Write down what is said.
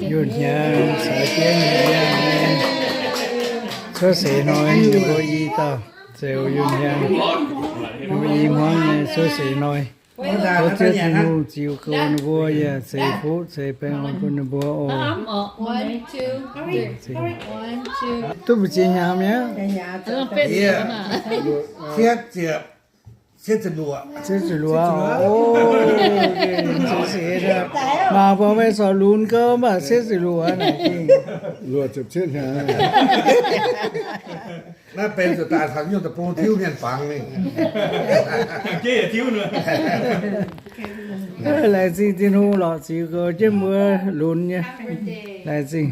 Yunh hnyangx caux jienv ninh mbuo cuotv seix hnoi, ninh mbuo i dauh zeux Yunh hnyangx, ninh mbuo i hmuangv nyei cuotv seix hnoi. Tov Ziouv Tin-Hungh ziux goux ninh mbuo yaac ceix fuqv ceix baengh orn bun ninh mbuo oc. Duqv mbu'ziex hnyangx mi'aqv? Cietv ziepc, cietv ziepc luoqc. Mangc buatc meih corc lunx gau mv baac cietv ziepc luoqc naaic. Luoqc ziepc cietv hnyangx. Naaiv benx zuqc daaih taux nyungc deic-bung tiuv mienh fangx mingh. Laengz zingh Tin-Hungh lorqc, ziux goux jienv mbuo lunx nyei. Laengz zingh.